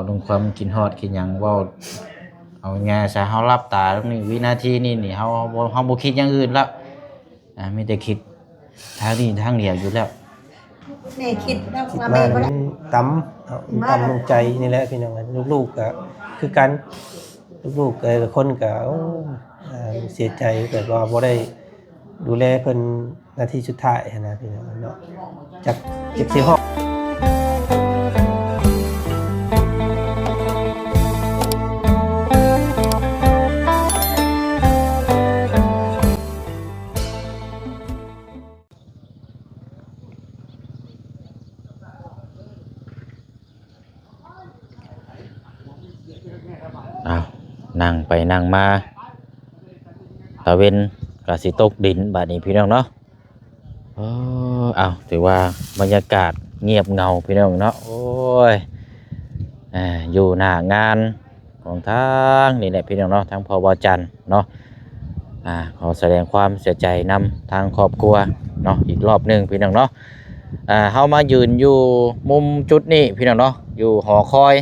ເວົ້າເລື່ອງຄວາມຄິດຮອດຄິດຫຍັງ ເວົ້າເອົາງ່າຍຊະ ເຮົາຫຼັບຕານີ້ ວິນາທີນີ້ນີ້ ເຮົາ ເຮົາບໍ່ ເຮົາບໍ່ຄິດຢ່າງອື່ນແລ້ວ ອ່າ ມີແຕ່ຄິດທາງນີ້ທາງດຽວຢູ່ແລ້ວ. ແມ່ຄິດແລ້ວ ຄິດມາ ວ່າແມ່ບໍ່ໄດ້ ມັນຕຳເນາະ ມັນຕຳລົງໃຈນີ້ແຫຼະພີ່ນ້ອງ. ລູກໆກໍຄືກັນ ລູກໆແຕ່ລະຄົນກໍ ໂອ້ ອ່າ ເສຍໃຈ ແບບວ່າບໍ່ໄດ້ ດູແລເພິ່ນນາທີສຸດທ້າຍຫັ້ນນະພີ່ນ້ອງເນາະ ຈັກ ຈັກຊິຮອດ. ອ້າວ ນັ່ງໄປນັ່ງມາ ຕາເວັນກໍຊິຕົກດິນບາດນີ້ພີ່ນ້ອງເນາະ. ເອີ ອ້າວ ຖືວ່າບັນຍາກາດງຽບເຫງົາພີ່ນ້ອງເນາະ. ໂອ້ຍ ອ່າ ຢູ່ໜ້າງານຂອງທາງນີ້ແຫຼະພີ່ນ້ອງເນາະ ທາງພໍ່ວາຈັນເນາະ. ອ່າ ຂໍສະແດງຄວາມເສຍໃຈນຳທາງຄອບຄົວເນາະ ອີກລອບໜຶ່ງພີ່ນ້ອງເນາະ. ອ່າ ເຮົາມາຢືນຢູ່ມຸມຈຸດນີ້ພີ່ນ້ອງເນາະ ຢູ່ຫໍຄອຍ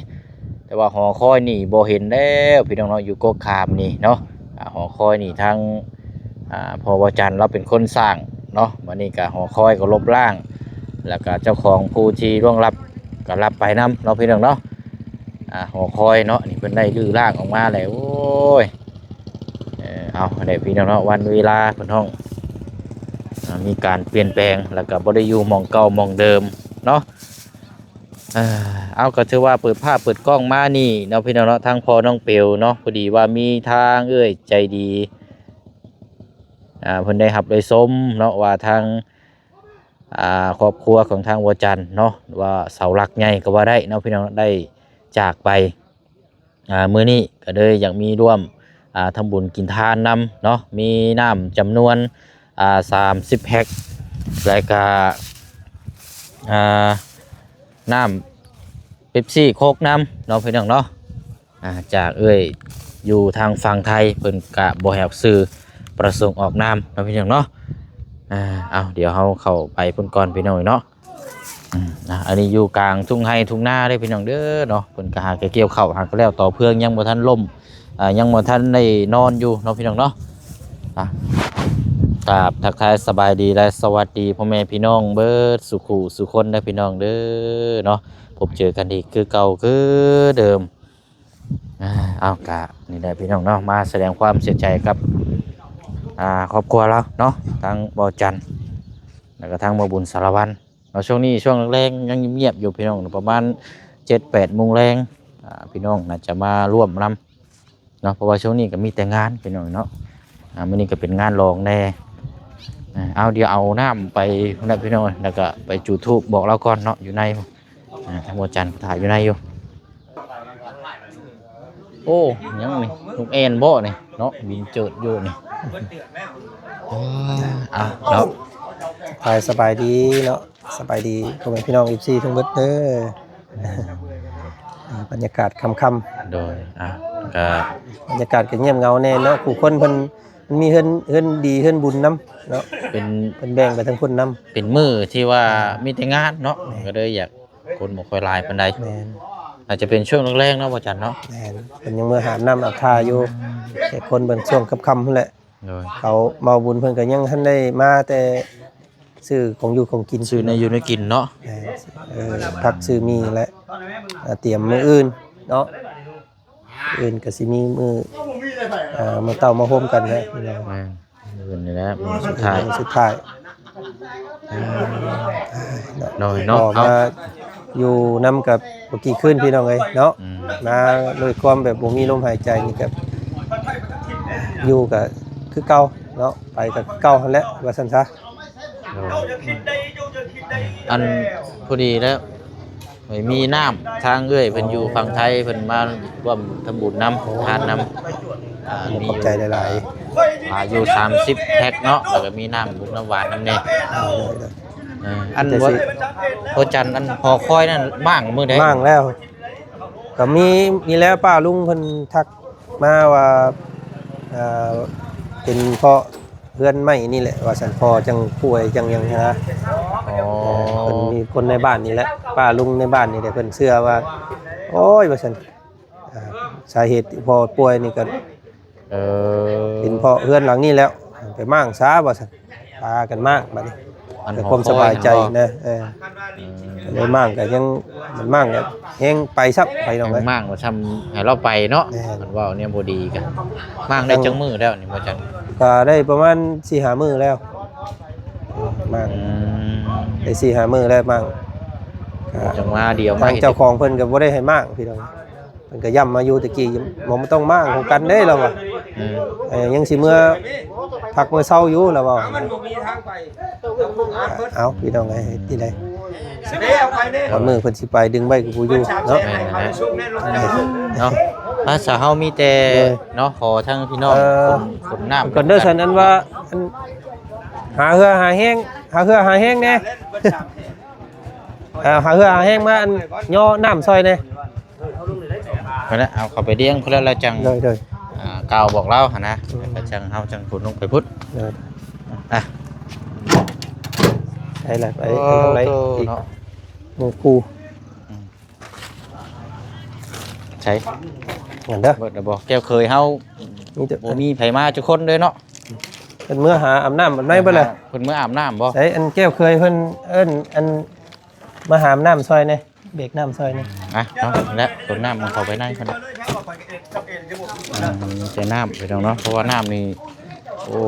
ແຕ່ວ່າຫໍຄອຍນີ້ບໍ່ເຫັນແລ້ວພີ່ນ້ອງເນາະ ຢູ່ກົກຂາມນີ້ເນາະ. ອ່າ ຫໍຄອຍນີ້ທາງ ອ່າ ພໍ່ວາຈັນລາວເປັນຄົນສ້າງເນາະ ບາດນີ້ກໍຫໍຄອຍກໍລົບລ້າງ ແລ້ວກໍເຈົ້າຂອງຜູ້ທີ່ລ່ວງລັບກໍລັບໄປນຳເນາະພີ່ນ້ອງເນາະ. ອ່າ ຫໍຄອຍເນາະ ນີ້ເພິ່ນໄດ້ຮື້ລ້າງອອກມາແລ້ວ ໂອ້ຍ ເອີ ເອົາ ອັນໃດພີ່ນ້ອງເນາະ ວັນເວລາເພິ່ນຮ້ອງ ອ່າ ມີການປ່ຽນແປງ ແລ້ວກໍບໍ່ໄດ້ຢູ່ໝ່ອງເກົ່າໝ່ອງເດີມເນາະ. ເອີ ເອົາ ກໍຖືວ່າເປີດພາບເປີດກ້ອງມານີ້ເນາະ ພີ່ນ້ອງເນາະ ທາງພໍ່ນ້ອງເປວເນາະ ພໍດີວ່າມີທາງເອື້ອຍໃຈດີ ອ່າ ເພິ່ນໄດ້ຮັບໄດ້ຊົມເນາະ ວ່າທາງ ອ່າ ຄອບຄົວຂອງທາງວາຈັນເນາະ ວ່າເສົາຫຼັກໃຫຍ່ກໍວ່າໄດ້ເນາະ ພີ່ນ້ອງ ໄດ້ຈາກໄປ. ອ່າ ມື້ນີ້ກໍເລີຍຢາກມີຮ່ວມ ອ່າ ທຳບຸນກິນທານນຳເນາະ ມີນ້ຳຈຳນວນ ອ່າ ສາມສິບແພັກ ແລ້ວກະ ອ່າ ນ້ຳເປັບຊີໂຄກນຳເນາະ ພີ່ນ້ອງເນາະ. ອ່າ ຈາກເອື້ອຍຢູ່ທາງຝັ່ງໄທ ເພິ່ນກະບໍ່ໃຫ້ອອກຊື່ ປະສົງອອກນາມເນາະ ພີ່ນ້ອງເນາະ. ອ່າ ເອົາ ດຽວເຮົາເຂົ້າໄປພຸ້ນກ່ອນ ພີ່ນ້ອງເນາະ. ອືມ ນະ ອັນນີ້ຢູ່ກາງທົ່ງໄຮ່ທົ່ງນາເດ້ພີ່ນ້ອງເດີເນາະ ເພິ່ນກໍຫາກໍກ່ຽວເຂົ້າ ຫາກໍແລ້ວ ຕໍເຟືອງຍັງບໍ່ທັນລົ້ມ ອ່າ ຍັງບໍ່ທັນໄດ້ນອນຢູ່ເນາະ ພີ່ນ້ອງເນາະ. ອ່ະ ກາບທັກທາຍສະບາຍດີ ແລະ ສະຫວັດດີພໍ່ແມ່ພີ່ນ້ອງເບິດສູ່ຄູ່ສູ່ຄົນເດີພີ່ນ້ອງເດີເນາະ ພົບເຈີກັນອີກຄືເກົ່າຄືເດີມ. ອ່າ ເອົາ ກະນີ້ແຫຼະພີ່ນ້ອງເນາະ ມາສະແດງຄວາມເສຍໃຈກັບ ອ່າ ຄອບຄົວລາວເນາະ ທັງບໍ່ຈັນ ແລ້ວກໍທັງບໍ່ບຸນສາລະວັນເນາະ. ຊ່ວງນີ້ ຊ່ວງແລງໆ ຍັງງຽບໆຢູ່ພີ່ນ້ອງ ປະມານເຈັດແປດໂມງແລງ ອ່າ ພີ່ນ້ອງໜ້າຈະມາຮ່ວມນຳເນາະ ເພາະວ່າຊ່ວງນີ້ກໍມີແຕ່ງານພີ່ນ້ອງເນາະ. ອ່າ ມື້ນີ້ກໍເປັນງານລອງແດ່. ອ່າ ເອົາ ດຽວເອົານ້ຳໄປພຸ້ນແຫຼະພີ່ນ້ອງ ແລ້ວກໍໄປຈູດທູບບອກລາວກ່ອນເນາະ ຢູ່ໃນ ອ່າ ທາງບໍ່ຈັນກໍຖ້າຢູ່ໃນຢູ່. ໂອ້ ຫຍັງນີ້ ນົກແອ່ນບໍ່ນີ້ເນາະ ບິນເຈີດຢູ່ນີ້. ອ່າ ເອົາເນາະ ສະບາຍ ສະບາຍດີເນາະ ສະບາຍດີພໍ່ແມ່ພີ່ນ້ອງ ເອັຟຊີ ທັງເບິດເດີ. ອ່າ ບັນຍາກາດຄ່ຳໆ ໂດຍ ອ່າ ກໍບັນຍາກາດກໍງຽບເຫງົາແດ່ເນາະ ຜູ້ຄົນເພິ່ນ ມັນມີເຮືອນ ເຮືອນດີເຮືອນບຸນນຳເນາະ ເປັນ ເພິ່ນແບ່ງໄປທາງພຸ້ນນຳ ເປັນມື້ທີ່ວ່າ ແມ່ນ ມີແຕ່ງານເນາະ ແມ່ນ ກໍເລີຍຢາກ ຄົນບໍ່ຄ່ອຍຫຼາຍປານໃດ. ແມ່ນ ອາດຈະເປັນຊ່ວງແລງໆເນາະ ບໍ່ຈັນເນາະ. ແມ່ນ ເພິ່ນຍັງເມືອຫາບນ້ຳອາບທ່າຢູ່ ແຕ່ຄົນເບິ່ງຊ່ວງຄ່ຳໆຫັ້ນແຫຼະ. ໂດຍ ເຂົາເມົາບຸນເພິ່ນກໍຍັງທັນໄດ້ມາ ແຕ່ຊື້ຂອງຢູ່ຂອງກິນ ຊື້ແນວຢູ່ແນວກິນເນາະ. ແມ່ນ ເອີ ຜັກຊື້ໝີ່ແຫຼະ ອ່າ ຕຽມມື້ອື່ນເນາະ. ອື່ນກໍຊິມີມື້ ເອີ ມາເຕົ້າມາໂຮມກັນແຫຼະພີ່ນ້ອງ. ແມ່ນ ມື້ອື່ນນີ້ແຫຼະ ມື້ສຸດທ້າຍ ມື້ສຸດທ້າຍ. ໂດຍເນາະ ເອົາ ມາຢູ່ນຳກັບບໍ່ກີ່ຄືນພີ່ນ້ອງເອີຍເນາະ. ອືມ ມາດ້ວຍຄວາມແບບບໍ່ມີລົມຫາຍໃຈນີ້ ກໍຢູ່ກໍຄືເກົ່າເນາະ ໄປກໍຄືເກົ່າຫັ້ນແຫຼະ ວ່າຊັ້ນຊະ. ໂດຍ ອັນ ພໍດີແລ້ວ ໂດຍ ມີນ້ຳ ທາງເອື້ອຍເພິ່ນຢູ່ຝັ່ງໄທ ເພິ່ນມາຮ່ວມທຳບຸນນຳ ໂອ້ ທານນຳ. ອ່າ ຂອບໃຈຫຼາຍໆ ມີຢູ່ ອ່າ ຢູ່ສາມສິບແພັກເນາະ ແລ້ວກໍມີນ້ຳບຸກນ້ຳຫວານນຳແດ່. ໂດຍ ໂດຍ ເອີ ອັນ ແຕ່ຊິ ບໍ່ຈັນ ອັນຫໍຄອຍນັ້ນມ້າງມື້ໃດ? ມ້າງແລ້ວ ກໍມີ ມີແລ້ວ ປ້າລຸງເພິ່ນທັກ ມາວ່າ ເອີ ເປັນເພາະເຮືອນໄມ້ນີ້ແຫຼະ ວ່າຊັ້ນ ພໍ່ຈັ່ງປ່ວຍຈັ່ງຫຍັງຫັ້ນນະ. ອໍ ເອີ ເພິ່ນມີຄົນໃນບ້ານນີ້ແຫຼະ ປ້າລຸງໃນບ້ານນີ້ແຫຼະ ເພິ່ນເຊື່ອວ່າ ໂອ້ຍ ວ່າຊັ້ນ ອ່າ ສາເຫດທີ່ພໍ່ປ່ວຍນີ້ກໍ ເອີ ເປັນເພາະເຮືອນຫຼັງນີ້ແລ້ວ ໄປມ້າງຊາວ່າຊັ້ນ ພາກັນມ້າງບັດນີ້ ເພື່ອຄວາມສະບາຍໃຈນະ ເອີ ອືມ ກໍເລີຍມ້າງ ກໍຍັງ ມັນມ້າງກໍແຮງໄປຊ້ຳ ໄປນ້ອງເອີຍ ມ້າງວ່າຊ້ຳໃຫ້ລາວໄປເນາະ ແມ່ນ ມັນເວົ້າແນວບໍ່ດີກໍ ມ້າງໄດ້ຈັກມື້ແລ້ວນີ້ບໍ່ຈັກ ກໍໄດ້ປະມານສີ່ຫ້າມື້ແລ້ວ ມ້າງ ອືມ ໄດ້ສີ່ຫ້າມື້ແລ້ວມ້າງ ກໍ ຈັງຫວະດຽວ ທາງເຈົ້າຂອງເພິ່ນກໍບໍ່ໄດ້ໃຫ້ມ້າງພີ່ນ້ອງ ເພິ່ນກໍຢ້ຳມາຢູ່ແຕ່ກີ້ ບໍ່ ບໍ່ຕ້ອງມາຂອງກັນເດ້ລາວວ່າ ອືມ ເອີ ຍັງຊິເມືອພັກເມືອເຊົາຢູ່ລາວວ່າ ເອົາ ພີ່ນ້ອງເອີຍ ເຮັດຈັ່ງໃດ ເອົາໄປເດ້ ຕອນມື້ເພິ່ນຊິໄປດຶງໄວ້ກໍບໍ່ຢູ່ເນາະ ແມ່ນແຫຼະເນາະ ພາສາເຮົາມີແຕ່ ໂດຍ ເນາະ ຂໍທາງພີ່ນ້ອງ ເອີ ຂົນ ຂົນນ້ຳກ່ອນເດີ ຊັ້ນ ອັນວ່າ ອັນ ຫາເຫື່ອຫາແຮງ ຫາເຫື່ອຫາແຮງແດ່ ເອີ ຫາເຫື່ອຫາແຮງມາ ອັນ ຍໍນ້ຳຊ່ອຍແດ່. ເພິ່ນນະ ເອົາເຂົ້າໄປລ້ຽງເພິ່ນແລ້ວ ແລ້ວຈັ່ງ ໂດຍ ໂດຍ ອ່າ ກ່າວບອກລາວຫັ້ນນະ ອືມ ແລ້ວກໍຈັ່ງເຮົາຈັ່ງຂົນລົງໄປພຸ້ນ ໂດຍ ອ່ະ ໃສ່ລະ ໄປ ໂອ້ ທາງໃດ ໂຕ ອີກ ເນາະ ໝູ່ຄູ່ ອືມ ໃສ່ ນັ້ນເດີ ເບິດແລ້ວບໍ່ ແກ້ວເຂີຍເຮົາ ມີແຕ່ ບໍ່ມີໃຜມາຈັກຄົນເລີຍເນາະ ເພິ່ນເມືອຫາອາບນ້ຳອາບໃນເບິດແລ້ວ ເພິ່ນເມືອອາບນ້ຳບໍ່ ໃສ່ ອັນແກ້ວເຂີຍເພິ່ນເອີ້ນ ອັນ ມາຫາອາບນ້ຳຊ່ອຍແດ່ ເບກນ້ຳຊ່ອຍແດ່ ອ່ະ ເນາະ ແລ້ວຂົນນ້ຳມັນເຂົ້າໄປໃນພຸ້ນ ອືມ ໃສ່ນ້ຳໄປດອກເນາະ ເພາະວ່ານ້ຳນີ້ ໂອ້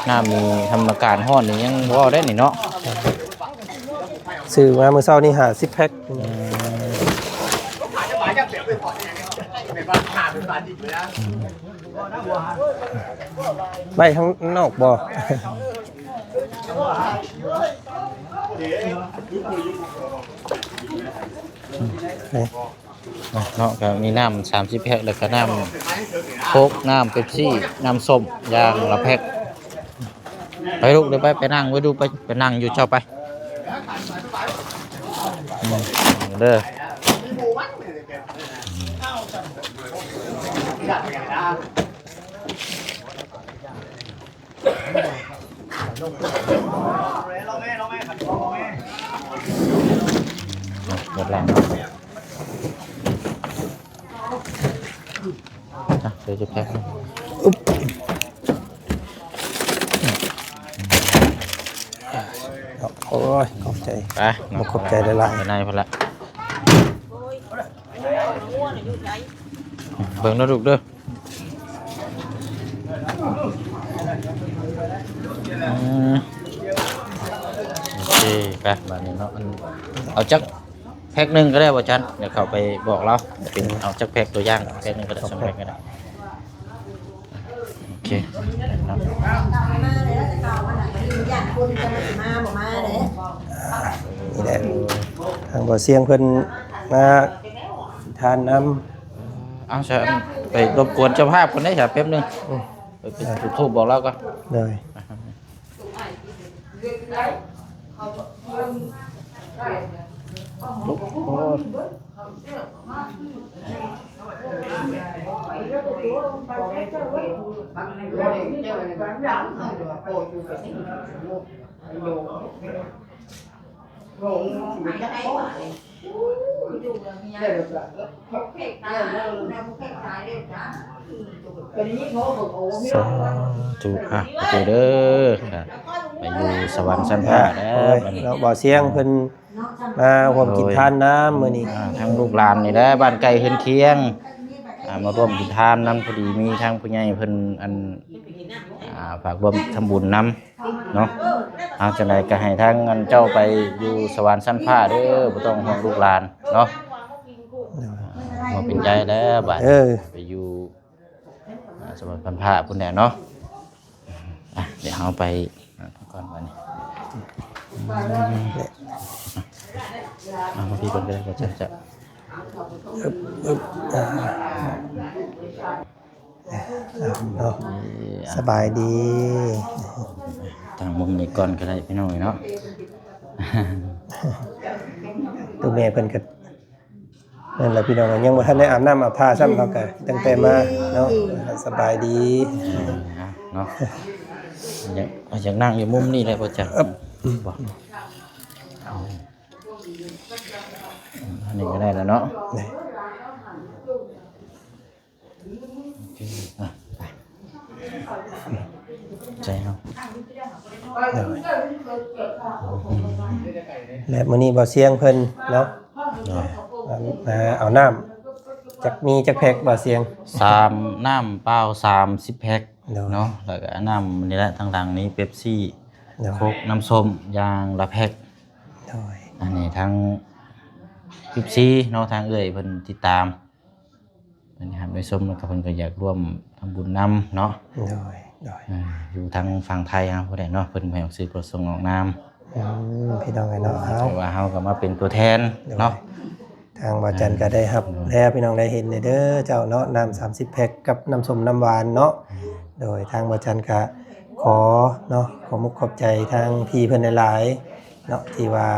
ນ້ຳນີ້ທຳອາກາດຮ້ອນນີ້ຍັງບໍ່ເວົ້າໄດ້ນີ້ເນາະ ຊື້ມາມື້ເຊົ້ານີ້ຫ້າສິບແພັກ ອືມ ໄວ້ຂ້າງນອກບໍ່? ເນາະ ກໍມີນ້ຳສາມສິບແພັກ ແລ້ວກໍນ້ຳໂຄກ ນ້ຳເປັບຊີ ນ້ຳສົ້ມ ຢ່າງລະແພັກ ໄປລູກ ເດີ ໄປ ໄປນັ່ງໄວ້ດູ ໄປ ໄປນັ່ງຢູ່ເຈົ້າໄປ ອືມ ເດີ. ເບິດແລ້ວ ອ່ະ ເດີ ຈະແພັກ ອຶບ ໂອ້ຍ ຂອບໃຈ ໄປ ບໍ່ ຂອບໃຈຫຼາຍໆ ໄປໃນພຸ້ນລະ ເບິ່ງເດີລູກເດີ. ອືມ ໂອເຄ ໄປ ບາດນີ້ເນາະ ອັນ ເອົາຈັກແພັກໜຶ່ງກໍໄດ້ບໍ່ຈັນ ດຽວເຂົ້າໄປບອກລາວ ເປັນ ເອົາຈັກແພັກ ຕົວຢ່າງແພັກໜຶ່ງກໍໄດ້ ສອງແພັກກໍໄດ້ ໂອເຄເນາະ ນີ້ແຫຼະ ທາງບໍ່ສຽງເພິ່ນມາທານນຳ. ເອົາຊະ ໄປລົບກວນເຈົ້າພາບກ່ອນເດ້ຊະ ແປັບໜຶ່ງ ອືມ ໄປ ໄປຈຸດທູບບອກລາວກ່ອນ ໂດຍ ສາທຸ ອ່ະ ໂອເຄເດີ ໄປຢູ່ສະຫວັນຊັ້ນຟ້າແລ້ວ ເນາະ ບ່າວຊຽງເພິ່ນມາຮ່ວມກິນທານນຳມື້ນີ້ ອ່າ ທັງລູກຫຼານນີ້ແຫຼະ ບ້ານໃກ້ເຮືອນຄຽງ ອ່າ ມາຮ່ວມກິນທານນຳ ພໍດີມີທາງຜູ້ໃຫຍ່ເພິ່ນ ອັນ ອ່າ ຝາກຮ່ວມທຳບຸນນຳ ເນາະ ເອົາ ຈັ່ງໃດກໍໃຫ້ທາງອັນເຈົ້າໄປຢູ່ສະຫວັນຊັ້ນຟ້າເດີ ບໍ່ຕ້ອງຫ່ວງລູກຫຼານເນາະ ບໍ່ເປັນໃຈແລ້ວບາດ ເອີ ໄປຢູ່ ອ່າ ສະຫວັນຊັ້ນຟ້າພຸ້ນແຫຼະເນາະ ອ່ະ ດຽວເຮົາໄປ ອ່າ ກ່ອນບາດນີ້ ເອົາມາພີ້ກ່ອນກໍໄດ້ ກໍຈະ ຈະ ອຶບ ອຶບ ອ່າ. ເນາະ ເອີ ສະບາຍດີ ຕັ້ງມຸມນີ້ກ່ອນກໍໄດ້ພີ່ນ້ອງເນາະ ໂຕແມ່ເພິ່ນກໍ ນັ້ນແຫຼະພີ່ນ້ອງ ຍັງບໍ່ທັນໄດ້ອາບນ້ຳອາບທ່າຊ້ຳ ເຮົາກໍຕັ້ງແຕ່ມາເນາະ ສະບາຍດີ ເອີ ເນາະ ຢາກ ຢາກນັ່ງຢູ່ມຸມນີ້ແຫຼະ ບໍ່ຈັກ ອຶບ ບໍ່ ອັນນີ້ກໍໄດ້ແລ້ວເນາະ ນີ້ ໂດຍ ແລະ ມື້ນີ້ບ່າວຊຽງເພິ່ນເນາະ ໂດຍ ມາເອົານ້ຳ ຈັກມີຈັກແພັກບ່າວຊຽງ? ສາມ ນ້ຳເປົ່າສາມສິບແພັກ ໂດຍ ເນາະ ແລ້ວກໍນ້ຳນີ້ແຫຼະ ທາງຫຼັງນີ້ເປັບຊີ ໂດຍ ໂຄກ ນ້ຳສົ້ມ ຢ່າງລະແພັກ ໂດຍ ອັນນີ້ທາງເອັຟຊີເນາະ ທາງເອື້ອຍເພິ່ນຕິດຕາມ ເພິ່ນຮັບໄດ້ຊົມ ແລ້ວກໍເພິ່ນກໍຢາກຮ່ວມທຳບຸນນຳເນາະ ໂດຍ ໂດຍ ເອີ ຢູ່ທາງຝັ່ງໄທເຮົາພຸ້ນແຫຼະເນາະ ເພິ່ນບໍ່ໃຫ້ອອກຊື່ປະສົງອອກນາມ ອືມ ພີ່ນ້ອງເອີຍເນາະ ເອີ ເອົາ ຖືວ່າເຮົາກໍມາເປັນຕົວແທນ ໂດຍ ເນາະ ທາງບ່າວຈັນກໍໄດ້ຮັບ ເອີ ແລ້ວ ພີ່ນ້ອງໄດ້ເຫັນແລ້ວເດີເຈົ້າເນາະ ນ້ຳສາມສິບແພັກກັບນ້ຳສົ້ມນ້ຳຫວານເນາະ ອືມ ໂດຍ ທາງບ່າວຈັນກໍຂໍເນາະ ຂອບມຸກຂອບໃຈທາງພີ່ເພິ່ນຫຼາຍໆ ເນາະ ທີ່ວ່າ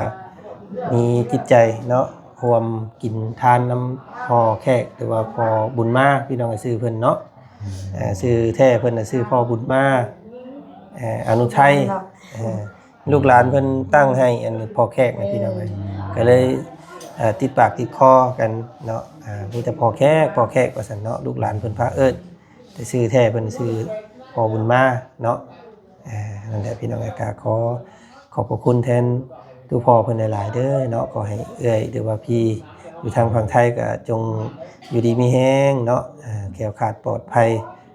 ມີຈິດໃຈເນາະ ຮ່ວມກິນທານນຳພໍ່ແຂກ ຫຼືວ່າພໍ່ບຸນມາ ພີ່ນ້ອງ ຊື່ເພິ່ນເນາະ ອືມ ເອີ ຊື່ແທ້ເພິ່ນນະຊື່ພໍ່ບຸນມາ ເອີ ອະນຸໄທ ເອີ ລູກຫຼານເພິ່ນຕັ້ງໃຫ້ອັນພໍ່ແຂກນະ ພີ່ນ້ອງເອີຍ ອືມ ກໍເລີຍ ເອີ ຕິດປາກຕິດຄໍກັນເນາະ ເອີ ມີແຕ່ພໍ່ແຂກ ພໍ່ແຂກວ່າຊັ້ນເນາະ ລູກຫຼານເພິ່ນພາເອີ້ນ ແຕ່ຊື່ແທ້ເພິ່ນຊື່ພໍ່ບຸນມາເນາະ ເອີ ນັ້ນແຫຼະ ພີ່ນ້ອງເອີຍ ກໍຂໍ ຂອບພະຄຸນແທນຕູ່ພໍ່ເພິ່ນຫຼາຍໆເດີເນາະ ຂໍໃຫ້ເອື້ອຍ ຫຼືວ່າພີ່ຢູ່ທາງຝັ່ງໄທກໍຈົ່ງຢູ່ດີມີແຮງເນາະ ເອີ ແຄ້ວຄາດປອດໄພ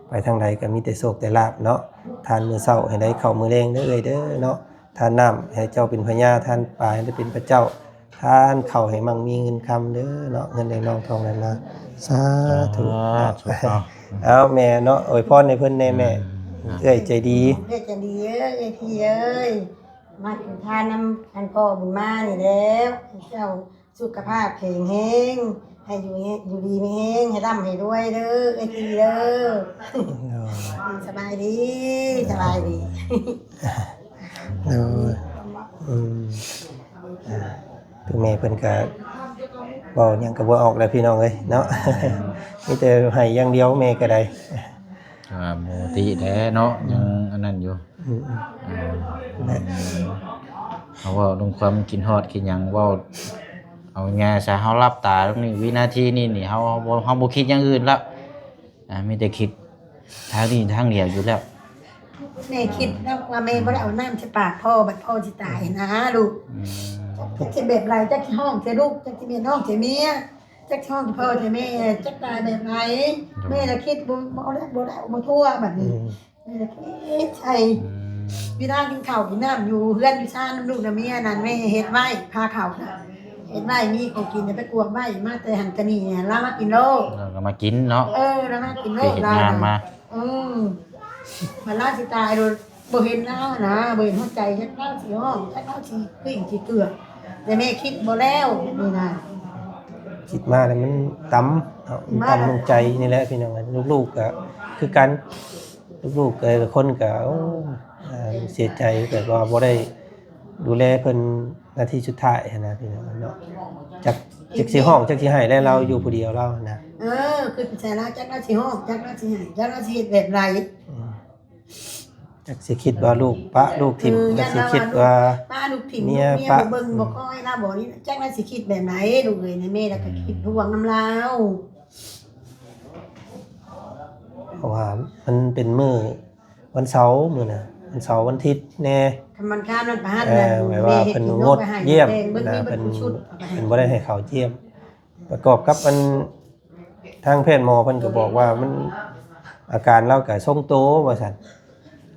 ໄປທາງໃດກໍມີແຕ່ໂຊກແຕ່ລາບເນາະ ທານມື້ເຊົ້າໃຫ້ໄດ້ເຂົ້າມື້ແລງເດີເອື້ອຍເດີເນາະ ທານນ້ຳໃຫ້ເຈົ້າເປັນພະຍາ ທານປາໃຫ້ໄດ້ເປັນພະເຈົ້າ ທານເຂົ້າໃຫ້ໝັ່ງມີເງິນຄຳເດີເນາະ ເງິນໄຫຼນອງທອງໄຫຼມາ ສາທຸ ສາທຸ ເອົາ ເອົາແມ່ເນາະ ອວຍພອນໃຫ້ເພິ່ນແດ່ແມ່ ອືມ ເອື້ອຍໃຈດີ ເອື້ອຍໃຈດີເອີຍ ເອື້ອຍພີ່ເອີຍ ມາກິນທານນຳທ່ານພໍ່ບຸນມານີ້ແຫຼະ ເຈົ້າສຸຂະພາບແຂງແຮງ ໃຫ້ຢູ່ ຢູ່ດີມີແຮງ ໃຫ້ລ່ຳໃຫ້ລວຍເດີ ເອື້ອຍພີ່ເດີ ໂດຍ ສະບາຍດີ ສະບາຍດີ ໂດຍ ອືມ ອ່າ ຄືແມ່ເພິ່ນກະເວົ້າຫຍັງກະບໍ່ອອກແລ້ວພີ່ນ້ອງເອີຍເນາະ ມີແຕ່ໄຫ້ຢ່າງດຽວແມ່ກະໄດ້ ອ່າ ໝູຕິແດ່ເນາະ ອືມ ຍັງອັນນັ້ນຢູ່ ອືມ ອືມ ເຮົາເວົ້າເລື່ອງຄວາມຄິດຮອດຄິດຫຍັງ ເວົ້າເອົາງ່າຍຊະ ເຮົາຫຼັບຕານີ້ ວິນາທີນີ້ນີ້ ເຮົາ ເຮົາບໍ່ ເຮົາບໍ່ຄິດຢ່າງອື່ນລະ ອ່າ ມີແຕ່ຄິດທາງນີ້ທາງດຽວຢູ່ແລ້ວ ແມ່ຄິດແລ້ວວ່າແມ່ບໍ່ໄດ້ເອົານ້ຳໃສ່ປາກພໍ່ ບັດພໍ່ຊິຕາຍຫັ້ນນະລູກ ອືມ ຈັກຊິແບບໃດ ຈັກຊິຮ້ອງໃສ່ລູກ ຈັກຊິແມ່ນຮ້ອງໃສ່ເມຍ ຈັກຮ້ອງໃສ່ພໍ່ໃສ່ແມ່ ຈັກຕາຍແບບໃດ ໂດຍ ແມ່ລະຄິດບໍ່ ບໍ່ໄດ້ ບໍ່ໄດ້ ບໍ່ທົ່ວບັດນີ້ ອືມ ແມ່ລະຄິດໃສ່ ອືມ ເວລາກິນເຂົ້າກິນນ້ຳຢູ່ເຮືອນຢູ່ຊານນຳລູກນຳເມຍນັ້ນ ແມ່ເຮັດໄວ້ ພາເຂົ້ານະ ເຮັດໄວ້ມີຂອງກິນ ໄປກວດໄວ້ ມາແຕ່ຫັ້ນແຕ່ນີ້ ລາວມາກິນໂລດ ລາວກໍມາກິນເນາະ ເອີ ລາວມາກິນໂລດ ໄປເຮັດງານມາ ລາວນະ ອືມ ບັດລາວຊິຕາຍໂດຍບໍ່ເຫັນລາວນະ ບໍ່ເຫັນຫົວໃຈ ຈັກລາວຊິຮ້ອງ ຈັກລາວຊິກິ່ງຊິເກືອກ ແຕ່ແມ່ຄິດບໍ່ແລ້ວແບບນີ້ນະ ຄິດມາແລ້ວມັນຕຳເນາະ ມັນຕຳລົງໃຈນີ້ແຫຼະພີ່ນ້ອງ ລູກໆກໍຄືກັນ ລູກໆແຕ່ລະຄົນກໍ ໂອ້ ເສຍໃຈ ແບບວ່າບໍ່ໄດ້ດູແລເພິ່ນນາທີສຸດທ້າຍຫັ້ນນະພີ່ນ້ອງເນາະ ຈັກ ຈັກຊິຮ້ອງຈັກຊິໄຫ້ແລ້ວ ລາວຢູ່ຜູ້ດຽວລາວຫັ້ນນະ ເອີ ຄິດໃສ່ລາວ ຈັກລາວຊິຮ້ອງ ຈັກລາວຊິໄຫ້ ຈັກລາວຊິເຮັດແບບໃດ ອືມ ຈັກຊິຄິດວ່າລູກປະລູກຖິ້ມ ເອີ ຢ້ານລາວວ່າລູກປະລູກຖິ້ມ ເມຍ ລູກເມຍບໍ່ເບິ່ງ ອືມ ບໍ່ຄອຍລາວບໍ່ນີ້ ຈັກລາວຊິຄິດແບບໃດ ລູກເອີຍ ແມ່ລະກໍຄິດ ອືມ ຫ່ວງນຳລາວ ເພາະວ່າມັນເປັນມື້ວັນເສົາມື້ນະ ວັນເສົາວັນທິດແດ່ ຄັນມັນຄານມັນປະຫັນ ເອີ ແບບວ່າເພິ່ນງົດຢ້ຽມນະ ເພິ່ນ ເພິ່ນບໍ່ໄດ້ໃຫ້ເຂົ້າຢ້ຽມ ປະກອບກັບອັນ ທາງແພດໝໍເພິ່ນກໍບອກວ່າມັນ ອາການລາວກໍຊົງໂຕວ່າຊັ້ນ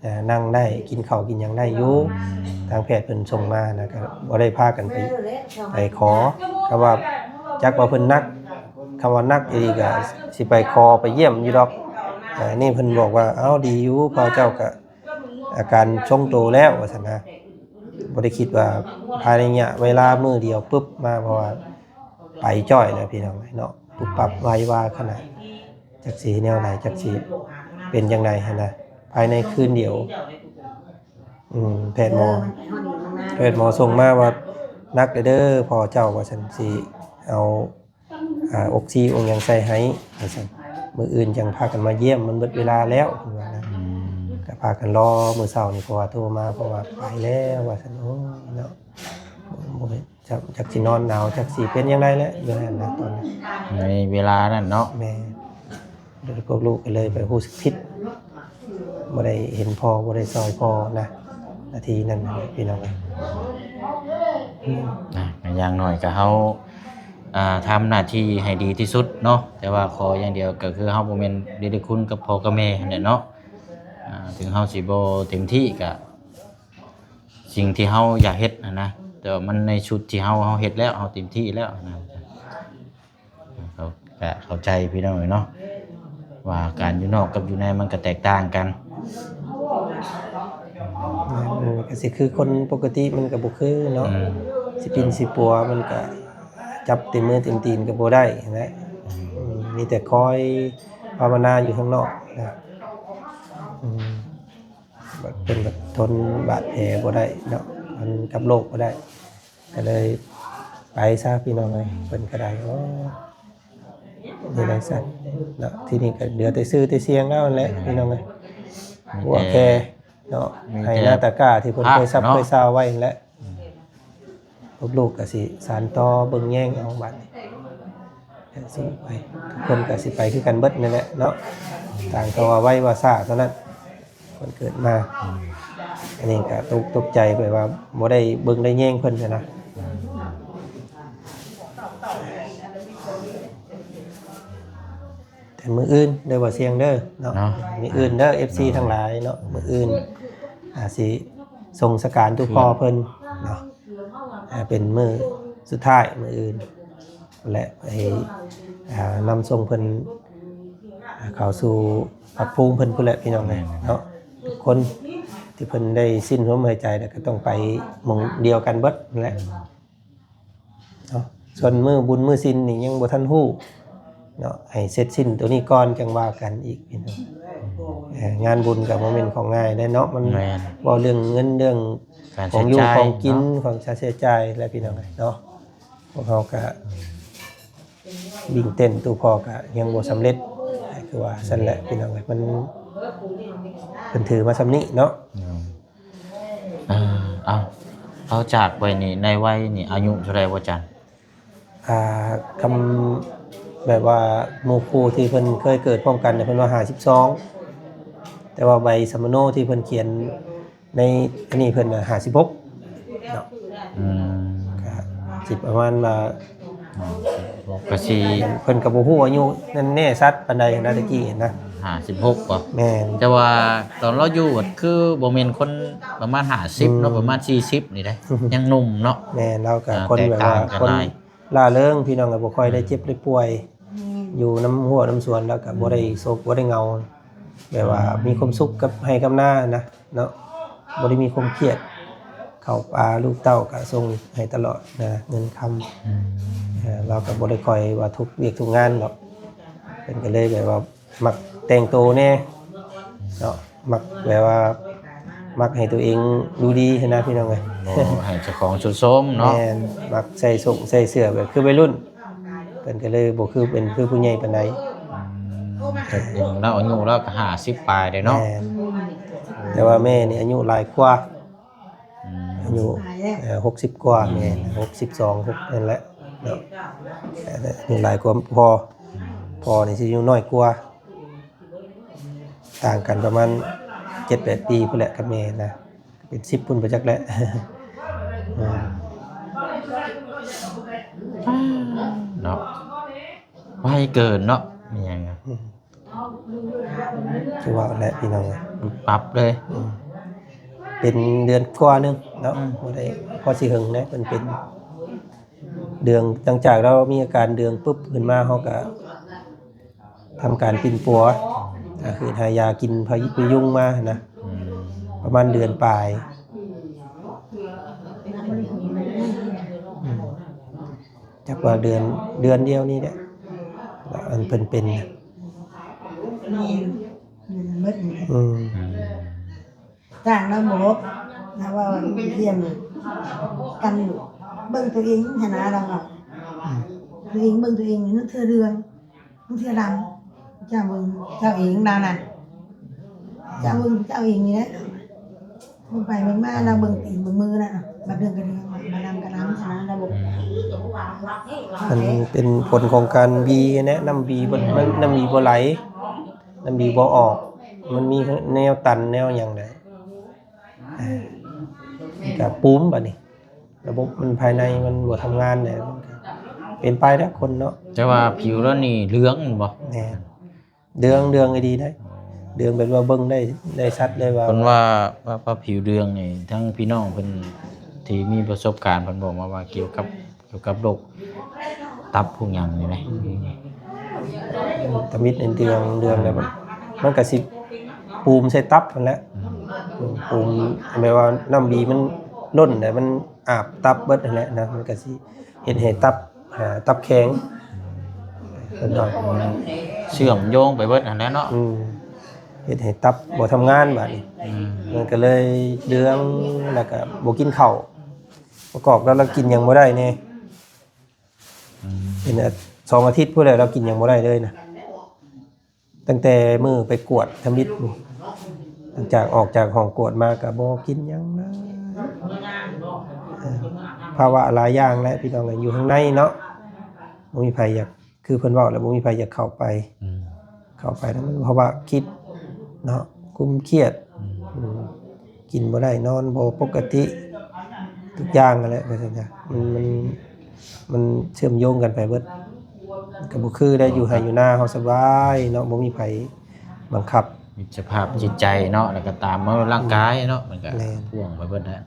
ເອີ ນັ່ງໄດ້ ກິນເຂົ້າກິນຫຍັງໄດ້ຢູ່ ອືມ ທາງແພດເພິ່ນສົ່ງມານະ ກໍບໍ່ໄດ້ພາກັນໄປ ໄປຂໍ ຄຳວ່າຈັກວ່າເພິ່ນໜັກ ຄຳວ່າໜັກອີ່ຫຼີກໍຊິໄປຂໍໄປຢ້ຽມຢູ່ດອກ ເອີ ນີ້ເພິ່ນບອກວ່າ ເອົ້າ ດີຢູ່ ພໍ່ເຈົ້າກໍອາການຊົງໂຕແລ້ວວ່າຊັ້ນນະ ບໍ່ໄດ້ຄິດວ່າພາຍໃນໄລຍະເວລາມື້ດຽວປຶບມາ ເພາະວ່າໄປຈ້ອຍແລ້ວພີ່ນ້ອງເອີຍເນາະ ປຸບປັບໄວວາຂະໜາດ ຈັກຊິແນວໃດ ຈັກຊິເປັນຈັ່ງໃດຫັ້ນນະ ພາຍໃນຄືນດຽວ ອືມ ແພດໝໍ ເອີ ແພດໝໍສົ່ງມາວ່າ ໜັກເດີພໍ່ເຈົ້າ ວ່າຊັ້ນ ຊິເອົາ ອ່າ ອົກຊີອົກຫຍັງໃສ່ໃຫ້ ວ່າຊັ້ນ ມື້ອື່ນຈັ່ງພາກັນມາຢ້ຽມ ມັນເບິດເວລາແລ້ວ ເພິ່ນວ່ານະ ອືມ ກໍພາກັນລໍມື້ເຊົ້ານີ້ ເພາະວ່າໂທມາ ເພາະວ່າໄປແລ້ວ ວ່າຊັ້ນ ໂອ້ຍເນາະ ບໍ່ເຮັດ ຈັກ ຈັກຊິນອນເອົາ ຈັກຊິເປັນຈັ່ງໃດແຫຼະ ຢູ່ຫັ້ນນະ ຕອນນັ້ນ ໃນເວລານັ້ນເນາະ ແມ່ນ ໂດຍພວກລູກກໍເລີຍໄປຮູ້ສຶກຜິດ ບໍ່ໄດ້ເຫັນພໍ່ ບໍ່ໄດ້ຊ່ອຍພໍ່ນະ ນາທີນັ້ນນະພີ່ນ້ອງເອີຍ. ອາ ຢ່າງໜ້ອຍກໍເຮົາ ອ່າ ທຳໜ້າທີ່ໃຫ້ດີທີ່ສຸດເນາະ, ແຕ່ວ່າຂໍຢ່າງດຽວກໍຄືເຮົາບໍ່ແມ່ນເດດເດຄຸນກັບພໍ່ກັບແມ່ຫັ້ນແຫຼະເນາະ. ອ່າ ເຖິງເຮົາຊິບໍ່ເຕັມທີ່ກໍ ສິ່ງທີ່ເຮົາຢາກເຮັດຫັ້ນນະ, ແຕ່ວ່າມັນໃນຊຸດທີ່ເຮົາ ເຮົາເຮັດແລ້ວ ເຮົາເຕັມທີ່ແລ້ວນະ. ເຮົາກະເຂົ້າໃຈພີ່ນ້ອງເອີຍເນາະ ວ່າການຢູ່ນອກກັບຢູ່ໃນມັນກະແຕກຕ່າງກັນ. ມັນກະຊິຄືຄົນປົກກະຕິມັນກະບໍ່ຄືເນາະ. ອືມ ຊິປິ່ນຊິປົວມັນກະຈັບເຕັມມືເຕັມຕີນກະບໍ່ໄດ້ຫັ້ນແຫຼະ. ອືມ ອືມ ມີແຕ່ຄອຍພາວະນາຢູ່ຂ້າງນອກນະ. ອືມ ບາດ ເພິ່ນກໍທົນບາດແຜບໍ່ໄດ້ເນາະ, ທົນກັບໂລກບໍ່ໄດ້ ກໍເລີຍໄປຊະພີ່ນ້ອງເອີຍ. ເພິ່ນກໍໄດ້ ໂອ້ ນີ້ໄດ້ຊັ້ນເນາະ, ທີນີ້ກໍເຫຼືອແຕ່ຊື່ແຕ່ສຽງແລ້ວນັ້ນແຫຼະ ອືມ ພີ່ນ້ອງເອີຍ. ມີແຕ່ ຫົວແພເນາະ ມີແຕ່ ໄຮ່ນາຕາກ້າທີ່ເພິ່ນເຄີຍຊັບ ພາກເນາະ ເຄີຍຊາວໄວ້ຫັ້ນແຫຼະ. ອືມ ພວກລູກກໍຊິສານຕໍ່ເບິ່ງແຍງເອົາບາດນີ້ ແລະ ສູ້ໄປ ທຸກຄົນກໍຊິໄປຄືກັນເບິດນັ້ນແຫຼະເນາະ, ຕ່າງແຕ່ວ່າໄວວ່າຊ້າເທົ່ານັ້ນ ເພິ່ນເກີດມາ. ອືມ ອັນນີ້ກໍຕົກ ຕົກໃຈແບບວ່າບໍ່ໄດ້ເບິ່ງໄດ້ແຍງເພິ່ນຫັ້ນນະ. ອືມ ແຕ່ມື້ອື່ນເດີ ບໍ່ສ່ຽງເດີເນາະ, ເນາະ ມື້ອື່ນເດີ ເອັຟຊີ ເນາະ ທັງຫຼາຍເນາະ, ມື້ອື່ນອາດຊິສົ່ງສະການສູ່ພໍ່ເພິ່ນເນາະ. ອ່າ ເປັນມື້ສຸດທ້າຍ ມື້ອື່ນ ແລະ ໄປ ອ່າ ນຳສົ່ງເພິ່ນ ອ່າ ເຂົ້າສູ່ພັກພູມເພິ່ນພຸ້ນແຫຼະ ພີ່ນ້ອງເອີຍ ແມ່ນ ເນາະ. ທຸກຄົນທີ່ເພິ່ນໄດ້ສິ້ນລົມຫາຍໃຈ ແລ້ວກໍຕ້ອງໄປໝ່ອງດຽວກັນເບິດນັ້ນແຫຼະ ແມ່ນ ເນາະ. ສ່ວນມື້ບຸນມື້ສິນນີ້ຍັງບໍ່ທັນຮູ້ເນາະ, ໃຫ້ເສັດສິ້ນໂຕນີ້ກ່ອນຈັ່ງວ່າກັນອີກ ພີ່ນ້ອງ. ເອີ ງານບຸນກໍບໍ່ແມ່ນຂອງງ່າຍເດ້ເນາະ, ມັນ ແມ່ນ ເວົ້າເລື່ອງເງິນ ເລື່ອງ ການ ຂອງຢູ່ ໃຊ້ຈ່າຍ ຂອງກິນ ເນາະ ຂອງຄ່າໃຊ້ຈ່າຍແຫຼະ ພີ່ນ້ອງເອີຍ ເນາະ. ພວກເຮົາກໍ ອືມ ວິ່ງເຕັ້ນຕູ້ພໍ່ກໍຍັງບໍ່ສຳເລັດ ຄືວ່າຊັ້ນແຫຼະ ອືມ ພີ່ນ້ອງເອີຍ. ມັນ ເພິ່ນຖືມາສ່ຳນີ້ເນາະ. ອືມ ເອີ ເອົາ ເອົາ ຈາກໄປນີ້ ໃນໄວນີ້ອາຍຸເທົ່າໃດບໍ່ຈັນ? ອ່າ ຄຳ ແບບວ່າໝູ່ຄູ່ທີ່ເພິ່ນເຄີຍເກີດພ້ອມກັນເນຍ ເພິ່ນວ່າຫ້າສິບສອງ, ແຕ່ວ່າໃບສຳມະໂນທີ່ເພິ່ນຂຽນໃນອັນນີ້ເພິ່ນຫ້າສິບຫົກເນາະ. ອືມ ກໍຊິປະມານວ່າ ກໍຊິ ເພິ່ນກໍບໍ່ຮູ້ອາຍຸນັ້ນແນ່ຊັດປານໃດນະ ແຕ່ກີ້ນະ. ຫ້າສິບຫົກບໍ່? ແມ່ນ. ແຕ່ວ່າຕອນລາວຢູ່ກໍຄືບໍ່ແມ່ນຄົນປະມານຫ້າສິບເນາະ, ອືມ ປະມານສີ່ສິບນີ້ເດ້ ຍັງໜຸ່ມເນາະ. ແມ່ນ, ລາວກໍ ອ່າ ຄົນແບບວ່າ ແຕກຕ່າງກັນ ຄົນຫຼາຍ ລ່າເລີງ ພີ່ນ້ອງກໍບໍ່ຄ່ອຍໄດ້ ອືມ ເຈັບໄດ້ປ່ວຍ. ແມ່ນ. ຢູ່ນຳຮົ້ວນຳສວນ ແລ້ວກໍ ອືມ ບໍ່ໄດ້ໂສກບໍ່ໄດ້ເຫງົາ ແບບວ່າ ອືມ ມີຄວາມສຸກກັບໄຮ່ກັບນານະເນາະ, ບໍ່ໄດ້ມີຄວາມຄຽດ. ເຂົ້າປາລູກເຕົ້າກໍສົ່ງໃຫ້ຕະຫຼອດນະ ເງິນຄຳ. ອືມ ເອີ ລາວກໍບໍ່ໄດ້ຄ່ອຍວ່າທຸກວຽກທຸກງານດອກ, ເພິ່ນກໍເລີຍແບບວ່າ ມັກແຕ່ງໂຕແດ່ເນາະ, ມັກແບບວ່າ ມັກໃຫ້ຕົວເອງດູດີຫັ້ນນະ ພີ່ນ້ອງເອີຍ. ບໍ່ໃຫ້ເຈົ້າຂອງຊຸດໂຊມເນາະ. ແມ່ນ, ມັກໃສ່ສົ້ງໃສ່ເສື້ອແບບຄືໄວລຸ້ນ, ເພິ່ນກໍເລີຍບໍ່ຄື ເປັນຄືຜູ້ໃຫຍ່ປານໃດ. ອືມ ແຕ່ເປັນລາວອາຍຸລາວກໍຫ້າສິບປາຍແລ້ວເນາະ. ແມ່ນ, ແຕ່ວ່າແມ່ນີ້ອາຍຸຫຼາຍກວ່າ. ອືມ ອາຍຸ ເອີ ຫົກສິບກວ່າ. ອືມ ແມ່ນ ຫົກສິບສອງ ຫົກ ນັ້ນແຫຼະເນາະ, ອາຍຸຫຼາຍກວ່າພໍ່. ອືມ ພໍ່ນີ້ຊິອາຍຸນ້ອຍກວ່າ, ຕ່າງກັນປະມານເຈັດແປດປີພຸ້ນແຫຼະກັບແມ່ນະ, ເປັນສິບພຸ້ນບໍ່ຈັກແຫຼະ. ອືມ ເນາະ ໄວເກີນເນາະ ມີຫຍັງ ອືມ ຄືວ່າແຫຼະ ພີ່ນ້ອງເອີຍ, ປັບເລີຍ. ອືມ ເປັນເດືອນກວ່າໜຶ່ງເນາະ. ອືມ ບໍ່ໄດ້ ພໍຊິເຫິງແລ້ວ ເພິ່ນເປັນເດືອງ. ຫຼັງຈາກລາວມີອາການເດືອງປຶບຂຶ້ນມາ ເຮົາກໍທຳການປິ່ນປົວ ກໍຄືໃຫ້ຢາກິນພະຍຸງມານະ. ອືມ ປະມານເດືອນປາຍ. ອືມ ຈັກວ່າເດືອນ ເດືອນດຽວນີ້ແຫຼະ ອັນເພິ່ນເປັນນະ. ແມ່ນ ເປັນເບິດນີ້ແຫຼະ. ອືມ ອືມ ຈ້າງລາວບໍ່ ລາວວ່າ "ເບິ່ງຕົວເອງຫັ້ນນະ" ລາວວ່າ. ອືມ ຕົວເອງເບິ່ງຕົວເອງນີ້ ເທື່ອເດືອງ ເທື່ອດຳ ເຈົ້າເບິ່ງເຈົ້າເອງ ລາວນັ້ນ ເຈົ້າເບິ່ງເຈົ້າເອງນີ້ແຫຼະ. ເບິ່ງໄປເບິ່ງມາ ລາວເບິ່ງຕີນເບິ່ງມືນະ, ບາດເດືອງກໍເດືອງ ບາດດຳກໍດຳ ຊັ້ນນະ ລາວບໍ່. ອືມ ມັນເປັນຜົນຂອງການບີແຫຼະ, ນ້ຳບີບໍ່ ນ້ຳບີບໍ່ໄຫຼ ນ້ຳບີບໍ່ອອກ, ມັນມີແນວຕັນແນວຫຍັງໃດ. ເອີ ກໍປູມ ບັດນີ້ລະບົບມັນພາຍໃນມັນບໍ່ທຳງານແຫຼະ ມັນກໍເປັນໄປແລ້ວຄົນເນາະ. ແຕ່ວ່າຜິວລາວນີ້ເຫຼືອງແມ່ນບໍ່? ແມ່ນ ເດືອງ ເດືອງອີ່ຫຼີໄດ໋ ເດືອງແບບວ່າເບິ່ງໄດ້ ໄດ້ຊັດເລີຍວ່າ ເພິ່ນວ່າ ວ່າ ວ່າຜິວເດືອງນີ້ ທັງພີ່ນ້ອງເພິ່ນທີ່ມີປະສົບການ ເພິ່ນບອກມາວ່າກ່ຽວກັບ ກ່ຽວກັບໂລກຕັບພວກຫຍັງນີ້ນະ ອືມ ທຳອິດເດືອງ ເດືອງແລ້ວມັນ ມັນກໍຊິປູມໃສ່ຕັບຫັ້ນແຫຼະ ອືມ ອືມ ປູມແບບວ່ານ້ຳບີມັນລົ້ນແລ້ວ ມັນອາບຕັບເບິດຫັ້ນແຫຼະນະ ມັນກໍຊິເຮັດໃຫ້ຕັບ ອ່າ ຕັບແຂງ ເພິ່ນວ່າ ເຊື່ອມໂຍງໄປເບິດຫັ້ນແຫຼະເນາະ ອືມ ເຮັດໃຫ້ຕັບບໍ່ທຳງານບາດນີ້ ອືມ ມັນກໍເລີຍເດືອງ ແລ້ວກໍບໍ່ກິນເຂົ້າ ປະກອບກັບລາວກິນຫຍັງບໍ່ໄດ້ແດ່ ອືມ ເປັນ ອາ ສອງອາທິດພຸ້ນແຫຼະ ລາວກິນຫຍັງບໍ່ໄດ້ເລີຍນະ. ຕັ້ງແຕ່ມື້ໄປກວດທຳອິດ ຫຼັງຈາກອອກຈາກຫ້ອງກວດມາກໍບໍ່ກິນຫຍັງເລີຍ ເອີ ພາວະຫຼາຍຢ່າງແຫຼະພີ່ນ້ອງເອີຍ ຢູ່ຂ້າງໃນເນາະ ບໍ່ມີໃຜຢາກ ຄືເພິ່ນເວົ້າແຫຼະ ບໍ່ມີໃຜຢາກເຂົ້າໄປ ອືມ ເຂົ້າໄປແລ້ວມັນພາວະຄິດເນາະ ກຸມຄຽດ ອືມ ອືມ ກິນບໍ່ໄດ້ ນອນບໍ່ປົກກະຕິ ທຸກຢ່າງຫັ້ນແຫຼະ ວ່າຊັ້ນຊະ ມັນ ມັນ ມັນເຊື່ອມໂຍງກັນໄປເບິດ ກໍບໍ່ຄືໄດ້ຢູ່ໄຮ່ຢູ່ນາເຮົາສະບາຍເນາະ ບໍ່ມີໃຜບັງຄັບ ມີສະພາບຈິດໃຈເນາະ ແລ້ວກໍຕາມມາດ້ວຍຮ່າງກາຍເນາະ ມັນກໍ ແມ່ນ ພ່ວງໄປເບິດແຫຼະ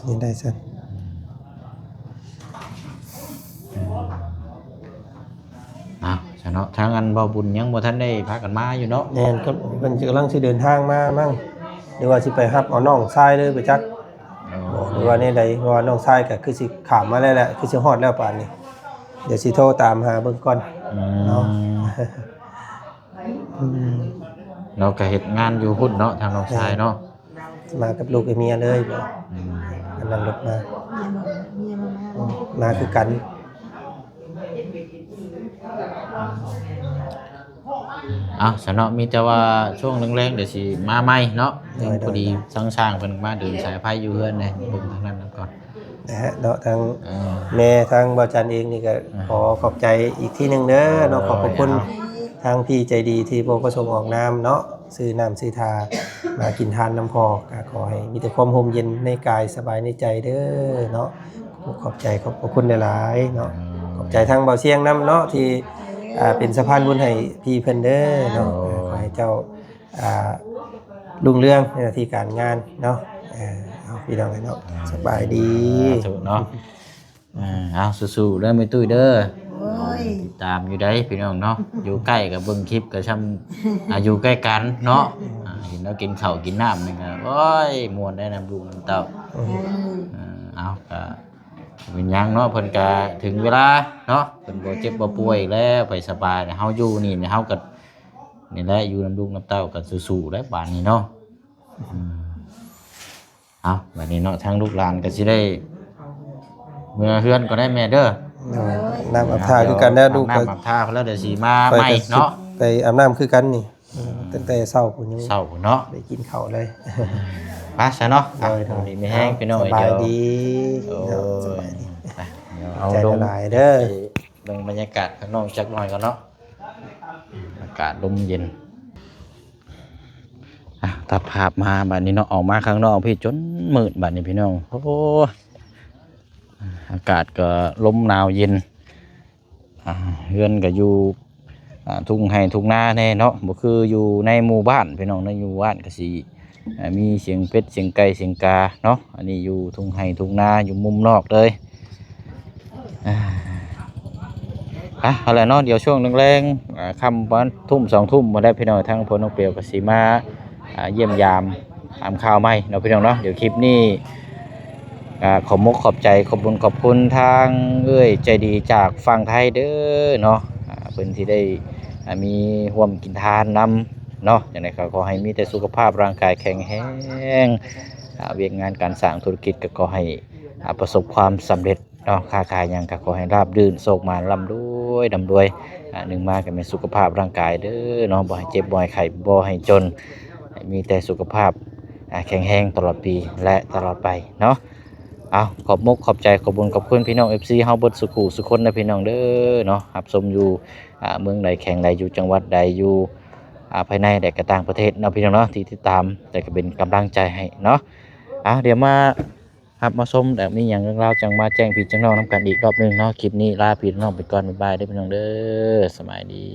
ນີ້ໄດ້ຊັ້ນ ອືມ ອືມ ເອົາ ຊະເນາະ ທາງອັນເວົ້າບຸນຍັງບໍ່ທັນໄດ້ພາກັນມາຢູ່ເນາະ ແມ່ນ ກໍເພິ່ນກຳລັງຊິເດີນທາງມາມັ້ງ ຫຼືວ່າຊິໄປຮັບເອົານ້ອງຊາຍເລີຍໄປຈັກ ອໍ ຫຼືວ່າແນວໃດ ເພາະວ່ານ້ອງຊາຍກໍຄືຊິຂ້າມມາແລ້ວແຫຼະ ຄືຊິຮອດແລ້ວປານນີ້ ດຽວຊິໂທຕາມຫາເບິ່ງກ່ອນ ອືມ ເນາະ ອືມ ເຮົາກໍເຮັດງານຢູ່ພຸ້ນເນາະ ທາງນ້ອງຊາຍເນາະ ມາກັບລູກກັບເມຍເລີຍ ອືມ ກຳລັງລົດມາ ເມຍບໍ່ ເມຍບໍ່ມາ ອືມ ມາຄືກັນ ເອົາ ຊະເນາະ ມີແຕ່ວ່າຊ່ວງແລງໆ ດຽວຊິມາໃໝ່ເນາະ ໂດຍ ພໍດີ ໂດຍ ທາງຊ່າງເພິ່ນມາເດີນສາຍໄຟຢູ່ເຮືອນແດ່ ເບິ່ງທາງນັ້ນນຳກ່ອນ ນະຮະ ເນາະ ທາງ ເອີ ແມ່ ທາງບ່າວຈັນເອງນີ້ກໍ ອ່າ ຂໍຂອບໃຈອີກທີໜຶ່ງເດີເນາະ ໂດຍ ຂອບພະຄຸນ ເອົາ ທາງພີ່ໃຈດີທີ່ບໍ່ປະສົງອອກນາມເນາະ ຊື້ນ້ຳຊື້ທ່າມາກິນທານນຳພໍ່ ກໍຂໍໃຫ້ມີແຕ່ຄວາມຮົ່ມເຢັນໃນກາຍ ສະບາຍໃນໃຈເດີເນາະ ຂອບໃຈ ຂອບພະຄຸນຫຼາຍໆເນາະ ເອີ ຂອບໃຈທາງບ່າວຊຽງນຳເນາະ ທີ່ ອ່າ ເປັນສະພານບຸນໃຫ້ພີ່ເພິ່ນເດີເນາະ ໂອ້ຍ ຂໍໃຫ້ເຈົ້າ ອ່າ ຮຸ່ງເຮືອງໃນໜ້າທີ່ການງານເນາະ ເອີ ເອົາ ພີ່ນ້ອງເອີຍເນາະ ອ່າ ສະບາຍດີ ສາທຸເນາະ ອ່າ ເອົາ ສູ້ໆເດີແມ່ຕຸ້ຍເດີ ໂອ້ຍ ຕິດຕາມຢູ່ໃດ໋ພີ່ນ້ອງເນາະ ຢູ່ໃກ້ກໍເບິ່ງຄລິບກໍຊ່ຳ ອ່າ ຢູ່ໃກ້ກັນເນາະ ອ່າ ເຫັນລາວກິນເຂົ້າກິນນ້ຳນີ້ກໍ ໂອ້ຍ ມ່ວນໄດ໋ນຳລູກນຳເຕົ້າ ອືມ ເອີ ເອົາ ກໍເປັນຫຍັງເນາະ ເພິ່ນກໍເຖິງເວລາເນາະ ເພິ່ນບໍ່ເຈັບບໍ່ປ່ວຍແລ້ວ ໄປສະບາຍ ເຮົາຢູ່ນີ້ ເຮົາກໍ ນີ້ແຫຼະ ຢູ່ນຳລູກນຳເຕົ້າກໍສູ້ໆແຫຼະບາດນີ້ເນາະ ອືມ ເອົາ ບາດນີ້ເນາະ ທາງລູກຫຼານກໍຊິໄດ້ເມືອເຮືອນກ່ອນໄດ໋ແມ່ເດີ ໂດຍ ອືມ ອາບນ້ຳອາບທ່າຄືກັນເດີ ອາບນ້ຳອາບທ່າແລ້ວ ດຽວຊິມາໃໝ່ເນາະ ໄປອາບນ້ຳຄືກັນນີ້ ອືມ ຕັ້ງແຕ່ເຊົ້າພຸ້ນ ເຊົ້າພຸ້ນເນາະ ໄດ້ກິນເຂົ້າເລີຍ ໄປຊະເນາະ ໂດຍ ໂດຍ ດີມີແຮງພີ່ນ້ອງ ສະບາຍດີ ໂດຍ ເນາະ ສະບາຍດີ ໄປ ດຽວເອົາ ຂອບໃຈ ລົງ ຫຼາຍໆເດີ ເບິ່ງບັນຍາກາດຂ້າງນອກຈັກໜ່ອຍກ່ອນເນາະ ອາກາດລົມເຢັນ ອ່ະ ຕັດພາບມາບາດນີ້ເນາະ ອອກມາຂ້າງນອກພີ້ຈົນມືດບາດນີ້ພີ່ນ້ອງ ໂອ້ ອາກາດກໍລົມໜາວເຢັນ ອ່າ ເຮືອນກໍຢູ່ ອ່າ ທົ່ງໄຮ່ທົ່ງນາແດ່ເນາະ ບໍ່ຄືຢູ່ໃນໝູ່ບ້ານພີ່ນ້ອງເນາະ ຢູ່ບ້ານກໍຊິ ອ່າ ມີສຽງເປັດສຽງໄກ່ສຽງກາເນາະ ອັນນີ້ຢູ່ທົ່ງໄຮ່ທົ່ງນາ ຢູ່ມຸມນອກເລີຍ ອ່າ ອ່ະ ເອົາລະເນາະ ດຽວຊ່ວງແລງໆ ອ່າ ຄ່ຳປະມານທຸ່ມສອງທຸ່ມພຸ້ນແຫຼະພີ່ນ້ອງ ທາງພໍ່ນ້ອງເປວກໍຊິມາ ອ່າ ຢ້ຽມຢາມ ຕາມຂ່າວໃໝ່ເນາະພີ່ນ້ອງເນາະ ດຽວຄລິບນີ້ ກໍຂອບມຸກຂອບໃຈ ຂອບບຸນຂອບຄຸນທາງເອື້ອຍໃຈດີຈາກຝັ່ງໄທເດີເນາະ ອ່າ ເພິ່ນທີ່ໄດ້ ອ່າ ມີຮ່ວມກິນທານນຳເນາະ ຈັ່ງໃດກໍຂໍໃຫ້ມີແຕ່ສຸຂະພາບຮ່າງກາຍແຂງແຮງ ອ່າ ວຽກງານການສ້າງທຸລະກິດກໍຂໍໃຫ້ ອ່າ ປະສົບຄວາມສຳເລັດ ເນາະ ຄ້າຂາຍຫຍັງກໍຂໍໃຫ້ລາບລື່ນ ໂຊກໝານ ລ່ຳລວຍ ລ່ຳລວຍ ອ່າ ໜຶ່ງມາກໍແມ່ນສຸຂະພາບຮ່າງກາຍເດີເນາະ ບໍ່ໃຫ້ເຈັບ ບໍ່ໃຫ້ໄຂ້ ບໍ່ໃຫ້ຈົນ ໃຫ້ມີແຕ່ສຸຂະພາບ ອ່າ ແຂງແຮງຕະຫຼອດປີ ແລະ ຕະຫຼອດໄປເນາະ ເອົາ ຂອບມຸກຂອບໃຈ ຂອບບຸນຂອບຄຸນພີ່ນ້ອງ ເອັຟຊີ ເຮົາເບິດສູ່ຜູ້ສູ່ຄົນນະພີ່ນ້ອງເດີເນາະ ຮັບຊົມຢູ່ ອ່າ ເມືອງໃດ ແຂວງໃດ ຢູ່ຈັງຫວັດໃດ ຢູ່ ອ່າ ພາຍໃນ ແລະ ກໍຕ່າງປະເທດເນາະ ພີ່ນ້ອງເນາະ ທີ່ຕິດຕາມ ແລະ ກໍເປັນກຳລັງໃຈໃຫ້ເນາະ ເອົາ ດຽວມາຮັບມາຊົມ ແລ້ວມີຫຍັງເລື່ອງລາວ ຈັ່ງມາແຈ້ງພີ່ແຈ້ງນ້ອງນຳກັນອີກຮອບໜຶ່ງເນາະ. ຄລິບນີ້ລາພີ່ລານ້ອງໄປກ່ອນ ບາຍບາຍເດີພີ່ນ້ອງເດີ ສະບາຍດີ.